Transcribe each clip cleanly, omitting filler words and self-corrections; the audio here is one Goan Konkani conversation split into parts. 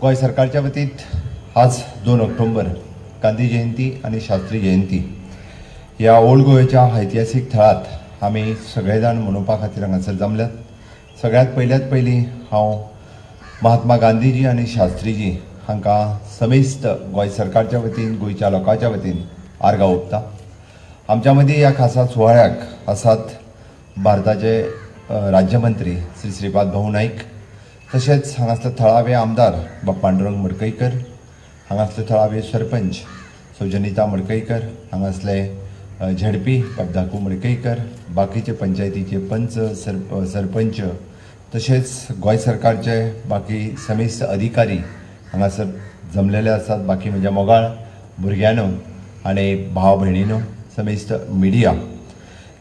गोंय सरकारच्या वतीन आज 2 ऑक्टोबर गांधी जयंती आनी शास्त्री जयंती ह्या ओल्ड गोंयच्या ऐतिहासीक थळात आमी सगळे जाण मनोवपा खातीर हांगासर जमल्यात. सगळ्यांत पयल्यात पयलीं हांव महात्मा गांधीजी आनी शास्त्रीजी हांकां समेस्त गोंय सरकारच्या वतीन, गोंयच्या लोकांच्या वतीन आर्गां ओंपता. आमच्या मदीं ह्या खासा सुवाळ्याक आसात भारताचे राज्यमंत्री श्री श्रीपाद भाऊ नाईक, तशेंच हांगासले थळावे आमदार बाब पांडुरंग मडकयकर, हांगासले थळावे सरपंच सौजनिता मडकयकर, हांगासले झेडपी बाब धाकू मडकयकर, बाकीचे पंचायतीचे पंच सरपंच, तशेंच गोंय सरकारचे बाकी समेस्त अधिकारी हांगासर जमलेले आसात. बाकी म्हज्या मोगाळ भुरग्यांनो आनी भाव भयणीनो, समेस्त मिडिया,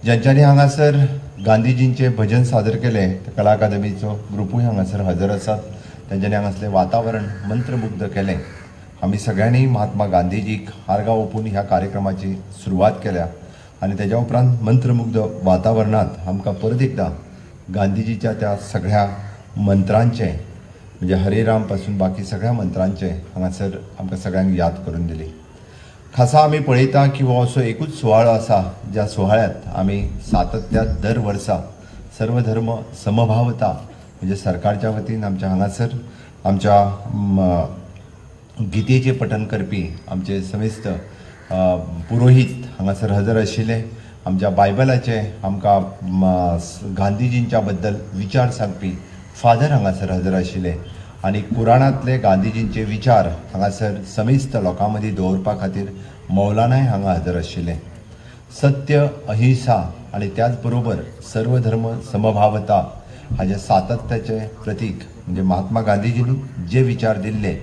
ज्यांच्यांनी हांगासर गांधीजींचे भजन सादर केलें, कला अकादमीचो ग्रुपूय हांगासर हजर आसात. तेंच्यांनी हांगासलें वातावरण मंत्रमुग्ध केलें. आमी सगळ्यांनी महात्मा गांधीजीक आर्गां ओंपून ह्या कार्यक्रमाची सुरवात केल्या आनी तेज्या उपरांत मंत्रमुग्ध वातावरणांत आमकां परत एकदां गांधीजीच्या त्या सगळ्या मंत्रांचें, म्हणजे हरे राम पासून बाकी सगळ्या मंत्रांचें हांगासर आमकां सगळ्यांक याद करून दिली. खासा आमी पळयता की हो असो एकूच सुवाळो आसा ज्या सुवाळ्यांत आमी सातत्यात दर वर्सा सर्वधर्म समभावता, म्हणजे सरकारच्या वतीन आमच्या हांगासर आमच्या गीतेचें पठण करपी आमचे समेस्त पुरोहीत हांगासर हजर आशिल्ले. आमच्या बायबलाचे आमकां गांधीजींच्या बद्दल विचार सांगपी फादर हांगासर हजर आशिल्ले आनी कुराणांतले गांधीजींचे विचार हांगासर समेस्त लोकां मदीं दवरपा खातीर मौलानाय हांगा हजर आशिल्ले. सत्य, अहिंसा आनी त्याच बरोबर सर्वधर्म समभावता हाजें सातत्याचें प्रतीक म्हणजे महात्मा गांधीजींनी जे विचार दिल्ले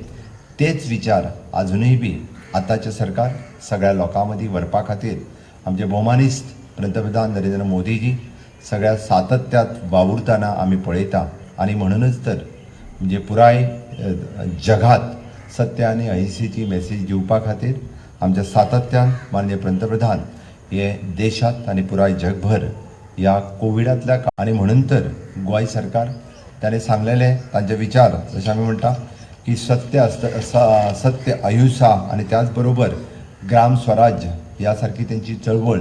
तेच विचार आजुनूय बी आतांचें सरकार सगळ्या लोकां मदीं व्हरपा खातीर आमचे भोवमानिस्त पंतप्रधान नरेंद्र मोदीजी सगळ्या सातत्यात वावुरतना आमी पळयता. आनी म्हणूनच तर म्हणजे पुराय जगात सत्य आनी अहिंसेची मेसेज दिवपा खातीर आमच्या सातत्यान माननीय पंतप्रधान हे देशांत आनी पुराय जगभर ह्या कोविडांतल्या. आनी म्हणून तर गोंय सरकार ताणें सांगलेलें तांचे विचार, जशें आमी म्हणटा की सत्य आसता, सत्य, अहिंसा आनी त्याच बरोबर ग्राम स्वराज्य ह्या सारकी तेंची चळवळ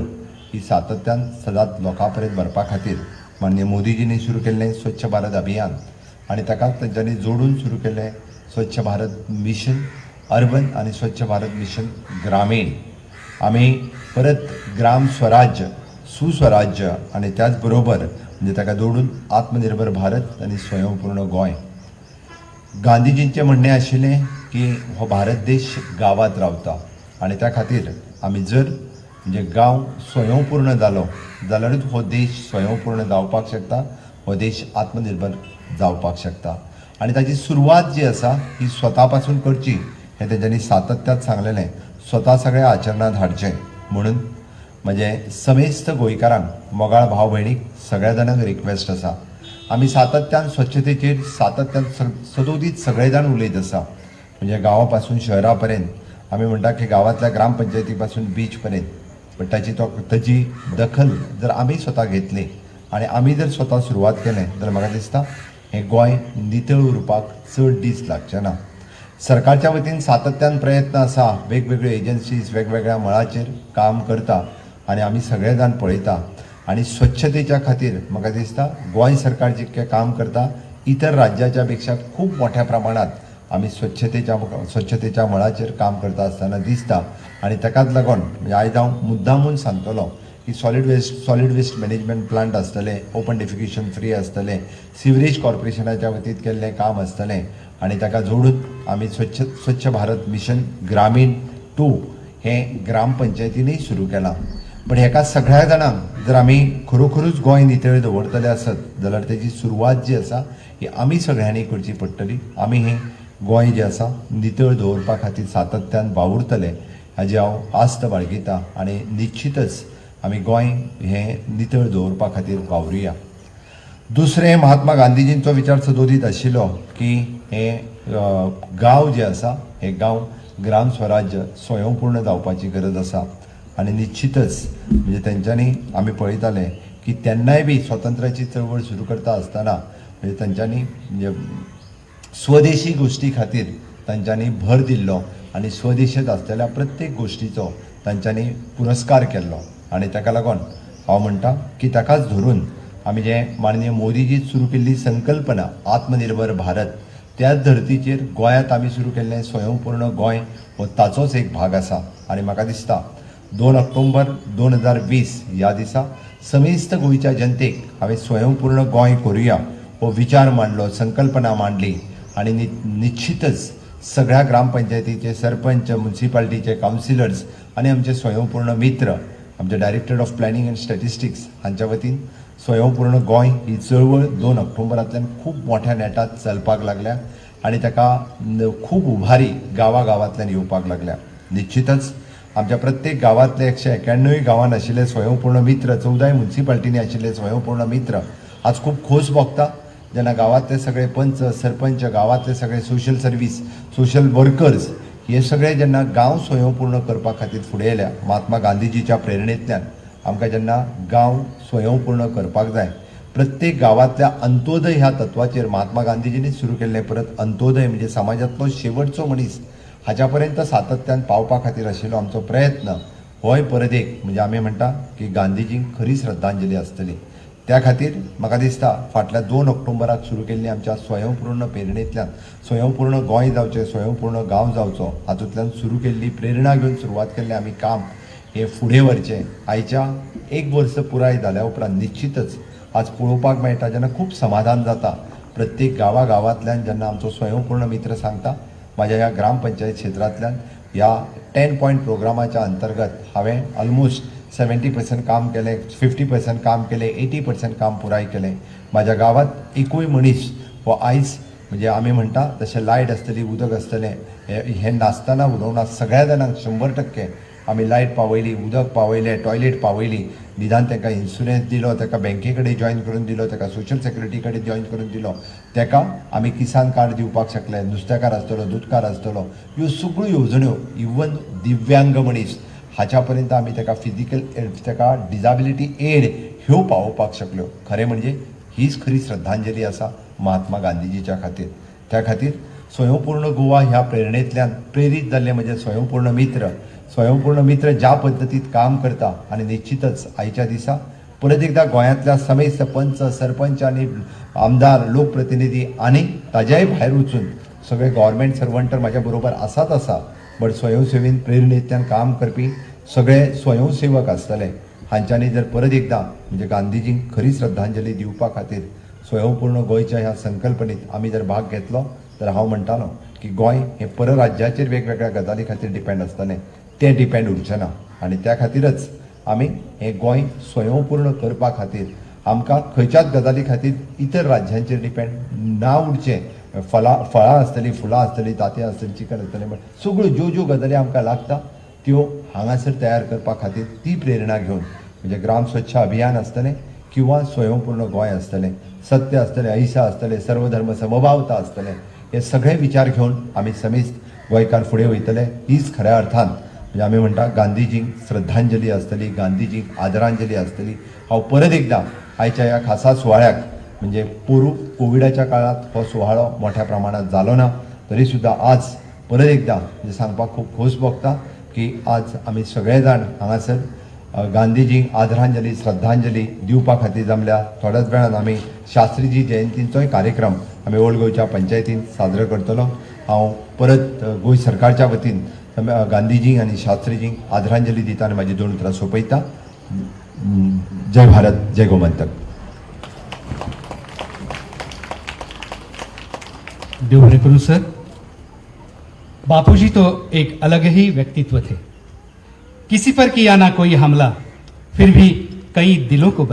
ही सातत्यान सदांच लोकां पर्यंत व्हरपा खातीर माननीय मोदीजींनी सुरू केल्लें स्वच्छ भारत अभियान आनी ताकाच तेंच्यांनी जोडून सुरू केल्लें स्वच्छ भारत मिशन अर्बन आनी स्वच्छ भारत मिशन ग्रामीण. आमी परत ग्राम स्वराज्य, सुस्वराज्य आनी त्याच बरोबर म्हणजे ताका जोडून आत्मनिर्भर भारत आनी स्वयंपूर्ण गोंय. गांधीजींचें म्हणणें आशिल्लें की हो भारत देश गांवांत रावता आनी त्या खातीर आमी जर म्हणजे गांव स्वयंपूर्ण जालो जाल्यारूच हो देश स्वयंपूर्ण जावपाक शकता, हो देश आत्मनिर्भर जावपाक शकता. आनी ताची सुरवात जी आसा ही स्वता पासून करची हें तेंच्यांनी सातत्यात सांगलेलें, स्वता सगळें आचरणांत हाडचें. म्हणून म्हजें समेस्त गोंयकारांक, मोगाळ भाव भयणीक, सगळ्या जाणांक रिक्वेस्ट आसा, आमी सातत्यान स्वच्छतेचेर सातत्यान सदोदीत सगळे जाण उलयत आसा. म्हणजे गांवा पासून शहरा पर्यंत आमी म्हणटा की गांवांतल्या ग्रामपंचायती पासून बीच पर्यंत, पण ताची तो ताची दखल जर आमी स्वता घेतली आनी आमी जर स्वता सुरवात केलें जाल्यार म्हाका दिसता हें गोंय नितळ उरपाक चड दीस लागचे ना. सरकारच्या वतीन सातत्यान प्रयत्न आसा, वेगवेगळ्यो एजन्सीज वेगवेगळ्या मळाचेर काम करता आनी आमी सगळे जाण पळयता. आनी स्वच्छतेच्या खातीर म्हाका दिसता गोंय सरकार जितकें काम करता, इतर राज्याच्या पेक्षा खूब मोठ्या प्रमाणात आमी स्वच्छतेच्या मळाचेर काम करता आसतना दिसता. आनी ताकाच लागून म्हणजे आयज हांव मुद्दामून सांगतलो की solid waste management plant आसतले, ओपन डेफिकेशन फ्री आसतलें, सिवरेज कॉर्पोरेशनाच्या वतीन केल्लें काम आसतलें आनी ताका जोडून आमी स्वच्छ स्वच्छ भारत मिशन ग्रामीण 2 हें ग्रामपंचायतीनूय सुरू केलां. पण हेका सगळ्या जाणांक जर आमी खरोखरूच गोंय नितळ दवरतले आसत जाल्यार तेजी सुरवात जी आसा ही आमी सगळ्यांनी करची पडटली. आमी हें गोंय जें आसा नितळ दवरपा खातीर सातत्यान वावुरतले हाजी हांव आस्त बाळगिता आनी निश्चितच आमी गोंय हें नितळ दवरपा खातीर वावरुया. दुसरें, महात्मा गांधीजींचो विचार सदोदीत आशिल्लो की हें गांव जे आसा हे गांव ग्राम स्वराज्य स्वयंपूर्ण जावपाची गरज आसा. आनी निश्चितच म्हणजे तेंच्यांनी आमी पळयताले की तेन्नाय बी स्वातंत्र्याची चळवळ सुरू करता आसतना म्हणजे तेंच्यांनी म्हणजे स्वदेशी गोश्टी खातीर तांच्यांनी भर दिल्लो आनी स्वदेशांत आसलेल्या प्रत्येक गोश्टीचो तांच्यांनी पुरस्कार केल्लो. आनी ताका लागून हांव म्हणटा की ताकाच धरून आमी जे माननीय मोदीजी सुरू केल्ली संकल्पना आत्मनिर्भर भारत, त्याच धर्तीचेर गोंयांत आमी सुरू केल्लें स्वयंपूर्ण गोंय हो ताचोच एक भाग आसा. आनी म्हाका दिसता 2 ऑक्टोबर 2020 ह्या दिसा समेस्त गोंयच्या जनतेक हांवें स्वयंपूर्ण गोंय करुया हो विचार मांडलो, संकल्पना मांडली आनी निश्चितच सगळ्या ग्रामपंचायतीचे सरपंच, म्युनिसिपालिटीचे कावन्सिलर्स आनी आमचे स्वयंपूर्ण मित्र, आमचे directorate of planning and statistics हांच्या वतीन स्वयंपूर्ण गोंय ही चळवळ 2 ऑक्टोबरांतल्यान खूब मोठ्या नेटात चलपाक लागल्या आनी ताका खूब उभारी गांवागांवांतल्यान येवपाक लागल्या. निश्चितच आमच्या प्रत्येक गांवांतले 191 गांवांत आशिल्ले स्वयंपूर्ण मित्र, 14 म्युनिसिपालिटींनी आशिल्ले स्वयंपूर्ण मित्र आज खूब खोस भोगता जेन्ना गांवांतले सगळे पंच, सरपंच, गांवांतले सगळे सोशल सर्वीस, सोशल वर्कर्स हे सगळे जेन्ना गांव स्वयंपूर्ण करपा खातीर फुडें येयल्या. महात्मा गांधीजीच्या प्रेरणेंतल्यान आमकां जेन्ना गांव स्वयंपूर्ण करपाक जाय, प्रत्येक गांवांतल्या अंत्योदय ह्या तत्वाचेर महात्मा गांधीजींनी सुरू केल्लें परत अंत्योदय म्हणजे समाजांतलो शेवटचो मनीस हाच्या पर्यंत सातत्यान पावपा खातीर आशिल्लो आमचो प्रयत्न होय परत एक म्हणजे आमी म्हणटा की गांधीजींक खरी श्रद्धांजली आसतली. त्या खातीर म्हाका दिसता फाटल्या 2 ऑक्टोबराक सुरू केल्ली आमच्या स्वयंपूर्ण प्रेरणेंतल्यान स्वयंपूर्ण गोंय जावचें, स्वयंपूर्ण गांव जावचो हातूंतल्यान सुरू केल्ली प्रेरणा घेवन सुरवात केल्लें आमी काम हें फुडें व्हरचें. आयच्या 1 वर्स पुराय जाल्या उपरांत निश्चितच आज पळोवपाक मेळटा जेन्ना खूब समाधान जाता प्रत्येक गांवागांवांतल्यान जेन्ना आमचो स्वयंपूर्ण मित्र सांगता म्हाज्या ह्या ग्रामपंचायत क्षेत्रांतल्यान ह्या 10 पॉयंट प्रोग्रामाच्या अंतर्गत हांवें ऑलमोस्ट 70% काम केलें, 50% काम केलें, 80% काम पुराय केलें. म्हाज्या गांवांत एकूय मनीस हो आयज म्हणजे आमी म्हणटा तशें लायट आसतली, उदक आसतलें हें नासतना उलोवना, सगळ्या जाणांक 100% आमी लायट पावयली, उदक पावयलें, टॉयलेट पावयली, निदान तांकां इन्शुरन्स दिलो, ताका बँके कडेन जॉयन करून दिलो, ताका सोशल सेक्युरिटी कडेन जॉयन करून दिलो, ताका आमी किसान कार्ड दिवपाक शकले, नुस्तेकार आसतलो, दुदकार आसतलो, ह्यो सगळ्यो येवजण्यो इवन दिव्यांग मनीस हाच्या पर्यंत आमी ताका फिजिकल ताका डिजाबिलिटी एड ह्यो पावोवपाक शकल्यो. खरें म्हणजे हीच खरी श्रद्धांजली आसा महात्मा गांधीजीच्या खातीर. त्या खातीर स्वयंपूर्ण गोवा ह्या प्रेरणेंतल्यान प्रेरीत जाल्ले म्हजे स्वयंपूर्ण मित्र, स्वयंपूर्ण मित्र ज्या पद्दतीत काम करता आनी निश्चितच आयच्या दिसा परत एकदा गोंयांतल्या समेस्त पंच, सरपंच आनी आमदार, लोकप्रतिनिधी आनी ताज्याय भायर वचून सगळे गव्हर्मेंट सर्वंट तर म्हाज्या बरोबर आसात आसा, बट स्वयंसेवेन प्रेरणेंतल्यान काम करपी सगळे स्वयंसेवक आसतले हांच्यांनी जर परत एकदां म्हणजे गांधीजींक खरी श्रद्धांजली दिवपा खातीर स्वयंपूर्ण गोंयच्या ह्या संकल्पनेत आमी जर भाग घेतलो तर हांव म्हणटालो की गोंय हें परराज्याचेर वेगवेगळ्या गजाली खातीर डिपेंड आसतलें, तें डिपेंड उरचें ना. आनी त्या खातीरच आमी हें गोंय स्वयंपूर्ण करपा खातीर आमकां खंयच्याच गजाली खातीर इतर राज्यांचेर डिपेंड ना उरचें. फळां आसतलीं, फुलां आसतलीं, तांतयां आसतलीं, चिकन आसतलें, बट सगळ्यो ज्यो ज्यो गजाली आमकां लागता त्यो हांगासर तयार करपा खातीर ती प्रेरणा घेवन म्हणजे ग्राम स्वच्छ अभियान आसतलें किंवा स्वयंपूर्ण गोंय आसतलें, सत्य आसतलें, अहिंसा आसतलें, सर्वधर्म समभावता आसतलें, हे सगळे विचार घेवन आमी समेस्त गोंयकार फुडें वयतले. हीच खऱ्या अर्थान म्हणजे आमी म्हणटा गांधीजींक श्रद्धांजली आसतली, गांधीजींक आदरांजली आसतली. हांव परत एकदां आयच्या ह्या खासा सुवाळ्याक म्हणजे पोरूं कोविडाच्या काळांत हो सुवाळो मोठ्या प्रमाणात जालो ना तरी सुद्दां आज परत एकदां म्हणजे सांगपाक खूब खोस भोगता की आज आमी सगळे जाण हांगासर गांधीजींक आदरांजली, श्रद्धांजली दिवपा खातीर जमल्या. थोड्याच वेळान आमी शास्त्रीजी जयंतीचोय कार्यक्रम आमी ओल्ड गोंयच्या पंचायतीन साजरो करतलो. हांव परत गोंय सरकारच्या वतीन गांधीजींक आनी शास्त्रीजींक आदरांजली दिता आनी म्हाजी 2 उतरां सोंपयता. जय भारत, जय गोमंतक. देव बरें करूं सर. बापूजी तो एक अलग ही व्यक्तित्व थे, किसी पर किया ना कोई हमला, फिर भी कई दिलों को